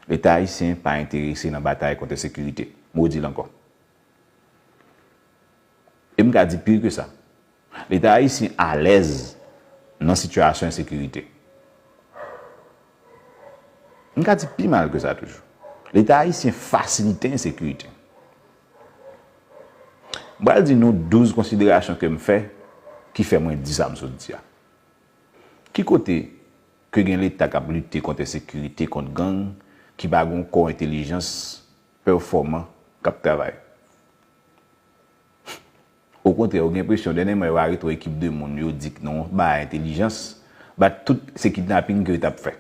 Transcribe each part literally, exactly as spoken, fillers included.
Leta ayisyen pa enterese nan batay kont ensekirite. M redi l ankò. E m ka di pi ke sa. Leta ayisyen alèz nan sitiyasyon ensekirite. M ka di pi mal ke sa toujou. Leta ayisyen fasilite ensekirite. M pral di nou douz konsiderasyon ke m fè ki fè mwen di sa m sot di a. Ki kote ke gen Leta k ap lite kont ensekirite, kont gang, ki pa gen yon kò entèlijans pèfòman k ap travay? Okontrè, ou gen enpresyon, dènyèman, yo arete yon ekip de moun, yo di k nan yon bagay entèlijans, bat tout se kidnaping ke yo t ap fè.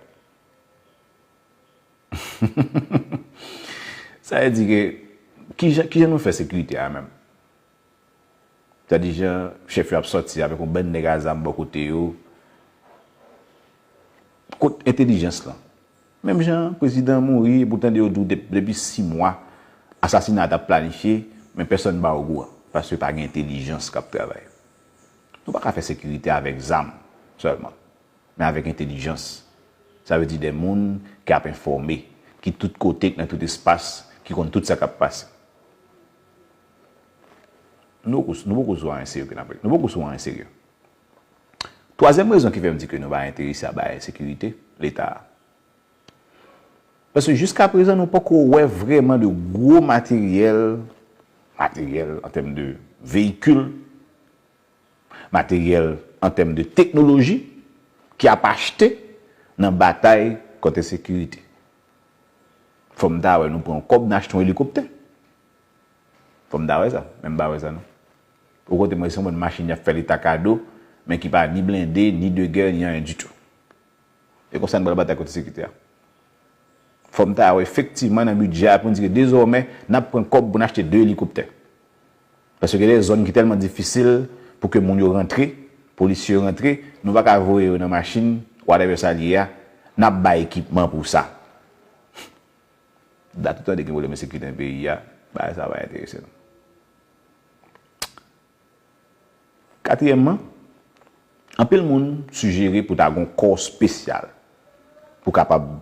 Sa vle di ke, kijan, kijan nou fè sekirite a menm? Sa di jan chèf yo ap sòti avèk yon bann nèg a zam bò kote yo. Kot entèlijans lan? Menm jan prezidan an mouri, epi w tande yo di w dep-, depi sis mwa, asasina a t ap planifye, men pèsonn pa okouran, paske pa gen entèlijans k ap travay. Nou pa ka fè sekirite avèk zam sèlman, men avèk entèlijans. Sa vle di de moun ki ap enfòme, ki tout kote, nan tout espas, ki konn tout sa k ap pase. Nou poko, nou poko sou anyen serye ke n ap, nou poko sou anyen serye. Twazyèm rezon ki fè m di ke nou pa enterese a bay ensekirite, Leta a. Paske jiskaprezan, nou poko wè vrèman de gwo materyèl, materyèl an tèm de veyikil, materyèl an tèm de teknoloji ki ap achte nan batay kont ensekirite. Fò m ta wè nou pran yon kòb, n achte yon elikoptè. Fò m ta wè sa, men m pa wè sa non. Ou kote mwen se yon bann machin y ap fè Leta kado, men ki pa ni blende, ni de gè, ni anyen ditou. E konsa n pral batay kont ensekirite a. Fò m ta wè efektivman nan bidjè a pou n di ke dezòmè, n ap pran kòb pou n achte de elikoptè. Paske gen de zòn ki tèlman difisil pou ke moun yo rantre, polisye yo rantre, nou pa ka voye yo nan machin, whatever sa l ye a, n ap bay ekipman pou sa. Dat ou tande gen pwoblèm ensekirite nan peyi a, bagay sa pa enterese nou. Katriyèmman, anpil moun sijere pou ta gen yon kò espesyal pou kapab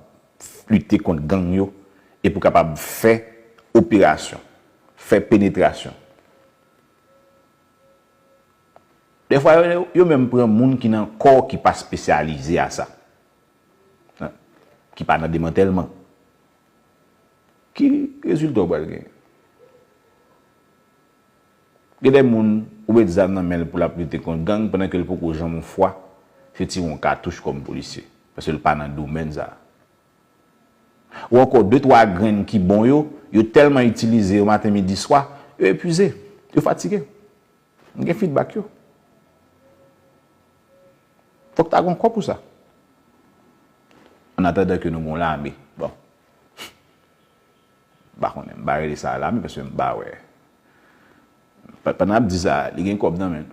lite kont gang yo e pou kapab fè operasyon, fè penetrasyon. Dèfwa, yo, yo menm pran moun ki nan kò ki pa espesyalize a sa, ki pa nan demantèlman. Ki rezilta w pral genyen? Gen de moun, ou met zam nan men l pou l ap lite kont gang, pandan ke l poko janm yon fwa se tire yon katouch kòm polisye, paske l pa nan domèn sa a. Ou ankò de twa grenn ki bon yo, yo tèlman itilize yo maten, midi, swa, yo epuize, yo fatige. M gen feedback yo. Fòk ta gen yon kò pou sa. An atandan ke nou gen yon lame. Bon. M pa konnen, m pa rele sa lame paske m pa wè. Pa-, pandan n ap di sa, li gen kòb nan men l.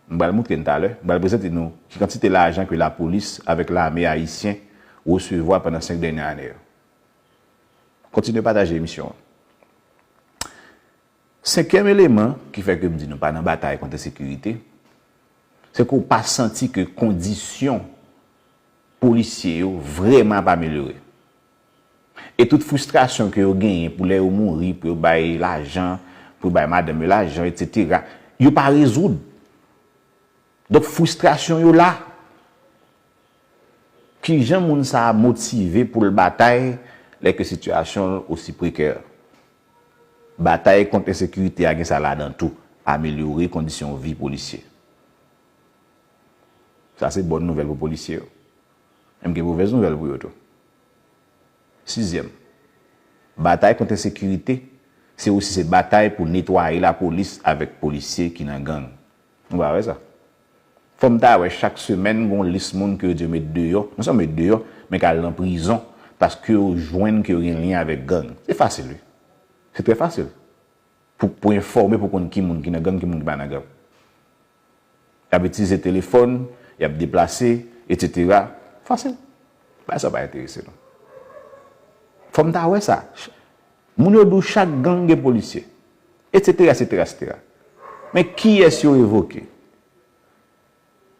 M pral montre n talè, m pral prezante nou ki kantite lajan ke lapolis avèk lame ayisyen resevwa pandan senk dènye ane yo. Kontinye pataje emisyon an. Senkyèm eleman ki fè ke m di nou pa nan batay kont ensekirite, se ke w pa santi ke kondisyon polisye yo vrèman ap amelyore. E tout fristrasyon ke yo genyen pou lè yo mouri, pou yo bay lajan, pou yo bay madanm yo lajan, etsetera, yo pa rezoud. Donk, fristrasyon yo la. Kijan moun sa a motive pou l batay lè ke sitiyasyon l osi prekè? Batay kont ensekirite a gen sa ladan tou, amelyore kondisyon vi polisye. Sa se bòn nouvèl pou polisye yo. Men m gen movèz nouvèl pou yo tou. Sizyèm, batay kont ensekirite, se osi se batay pou netwaye lapolis avèk polisye ki nan gang. Nou pa wè sa? Fò m ta wè chak semèn gen yon lis moun ke yo di yo met deyò, non sèlman met deyò, men k al nan prizon, paske yo jwenn ke yo gen lyen avèk gang. Se fasil, wi. Se trè fasil. Pou, pou enfòme, pou konn ki moun ki nan gang, ki moun ki pa nan gang. Y ap itilize telefòn, y ap deplase, etsetera. Fasil. Bagay sa pa enterese nou. Fò m ta wè sa. Ch-, moun yo di w chak gang gen polisye, etsetera, etsetera, etsetera. Men kiyès yo revoke?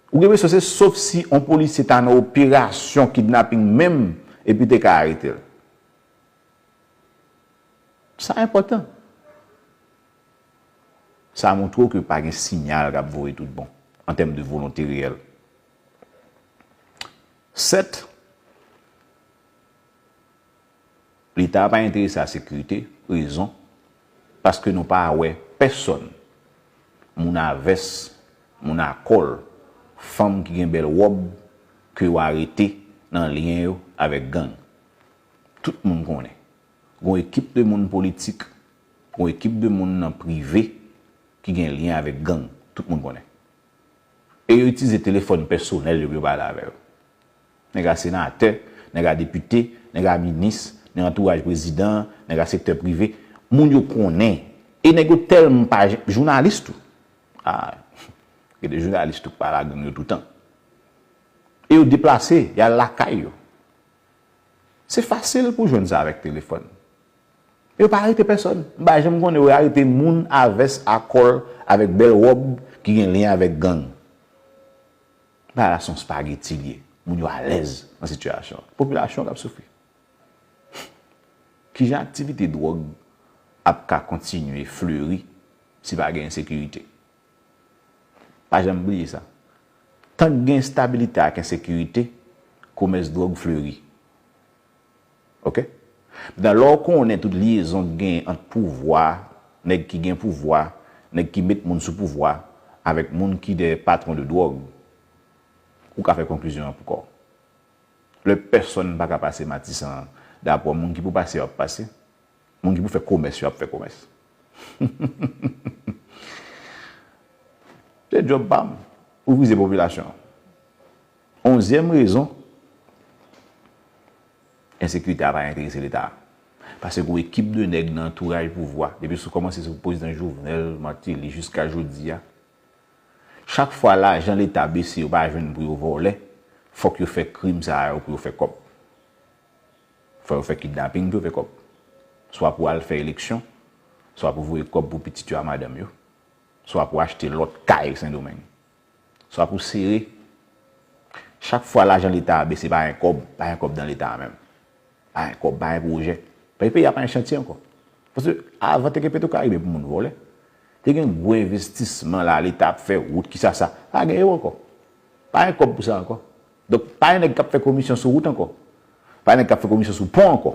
Ou gen enpresyon se sof si yon polisye ta nan operasyon kidnaping menm, epi te ka arete l. Sa enpòtan. Sa montre w ke pa gen siyal k ap voye tout bon an tèm de volonte reyèl. Sèt, Leta pa enterese a sekirite, rezon, paske nou pa wè pèsonn, moun a vès, moun a kòl, fanm ki gen bèl wòb, ke yo arete nan lyen yo avèk gang. Tout moun konnen. Gon ekip de moun politik, gon ekip de moun nan prive ki gen lyen avèk gang. Tout moun konnen. E yo itilize telefòn pèsonèl yo pou yo pale avè yo. Nèg a senatè, nèg a depite, nèg a minis, nan antouraj prezidan, nèg a sektè prive. Moun yo konnen. E nèg yo tèlman pa j-, jounalis tou. Ah, gen de jounalis tou k pale a gang yo toutan. E yo deplase, y al lakay yo. Se fasil pou jwenn sa avèk telefòn. Yo pa arete pèsonn. M pa janm konnen yo arete moun a vès, a kòl, avèk bèl wòb ki gen lyen avèk gang. Bagay la se yon spageti l ye. Moun yo alèz nan sitiyasyon an. Popilasyon an k ap soufri. Kijan aktivite dwòg ap ka kontinye fleri si pa gen ensekirite? Pa janm bliye sa. Tank gen enstabilite ak ensekirite, komès dwòg fleri. Oke? Mentnan, lè w konnen tout lyezon k gen ant pouvwa, nèg ki gen pouvwa, nèg ki met moun sou pouvwa, avèk moun ki de patwon de dwòg, ou ka fè konklizyon an pou kò w. Lè pèsonn pa ka pase Matisan an, dapò moun ki pou pase yo ap pase, moun ki pou fè komès yo ap fè komès. Se djòb pa m pou brize popilasyon an. Onzyèm rezon, ensekirite a pa enterese Leta. Paske gon ekip de nèg nan antouraj pouvwa, depi sou kòmanse sou prezidan Jovenel, Martelly, jiska jodi a, chak fwa lajan Leta bese yo pa jwenn pou yo vòlè, fòk yo fè krim sa yo pou yo fè kòb. Fò yo fè kidnaping pou yo fè kòb. Swa pou al fè eleksyon, swa pou voye kòb pou pitit yo a madanm yo, swa pou achte lòt kay Sendomeng. Swa pou sere. Chak fwa lajan Leta a bese, pa gen kòb, pa gen kòb nan Leta a menm. Pa gen kòb, pa gen pwojè. Peyi a pa gen chantye ankò. Paske avan te gen Petwokaribe pou moun vòlè. Te gen gwo envestisman la, Leta ap fè wout, kisa sa. Pa gen yo ankò. Pa gen kòb pou sa ankò. Donk, pa gen nèg k ap fè komisyon sou wout ankò. Pa gen nèg k ap fè komisyon sou pon ankò.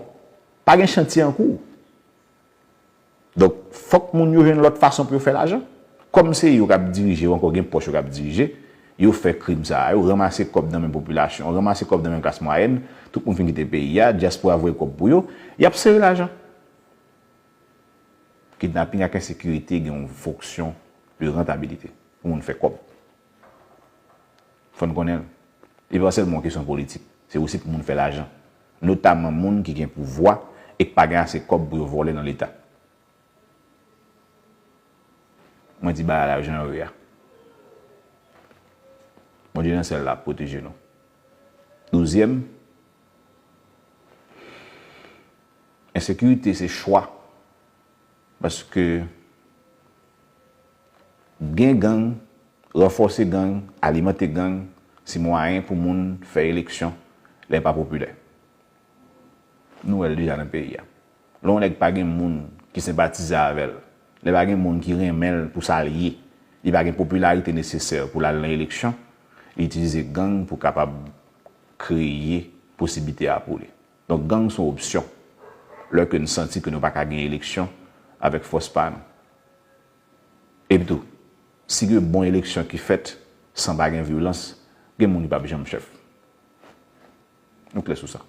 Pa gen chantye an kou. Donk, fòk moun yo jwenn lòt fason pou yo fè lajan. Kòm se yo k ap dirije, yo ankò gen pòch yo k ap dirije, yo fè krim sa a, yo ranmase kòb nan men popilasyon, ranmase kòb nan men klas mwayèn, tout moun fin kite peyi a, dyaspora voye kòb pou yo, y ap sere lajan. Kidnaping ak ensekirite gen yon fonksyon de rantabilite pou moun fè kòb. Fò n konnen l. E pa sèlman yon kesyon politik. Se osi pou moun fè lajan. Notaman moun ki gen pouvwa e k pa gen ase kòb pou yo vòlè nan Leta. Mwen di bagay la jan yo ye a. Bondye nan syèl la ap pwoteje nou. Douzyèm, ensekirite se chwa. Paske gen gang, ranfòse gang, alimante gang, se mwayen pou moun fè eleksyon lè l pa popilè. Nou wè l deja nan peyi a. Lè yon nèg pa gen moun ki senpatize avè l, lè pa gen moun ki renmen l pou sa l ye, li pa gen popilarite nesesè pou l al nan eleksyon, li itilize gang pou kapab kreye posiblite a pou li. Donk, gang se yon opsyon. Lè ke n santi ke nou pa ka gen eleksyon avèk fòs pa nou. Epitou, si gen bon eleksyon ki fèt san pa gen vyolans, gen moun ki p ap janm chèf. Nou klè sou sa.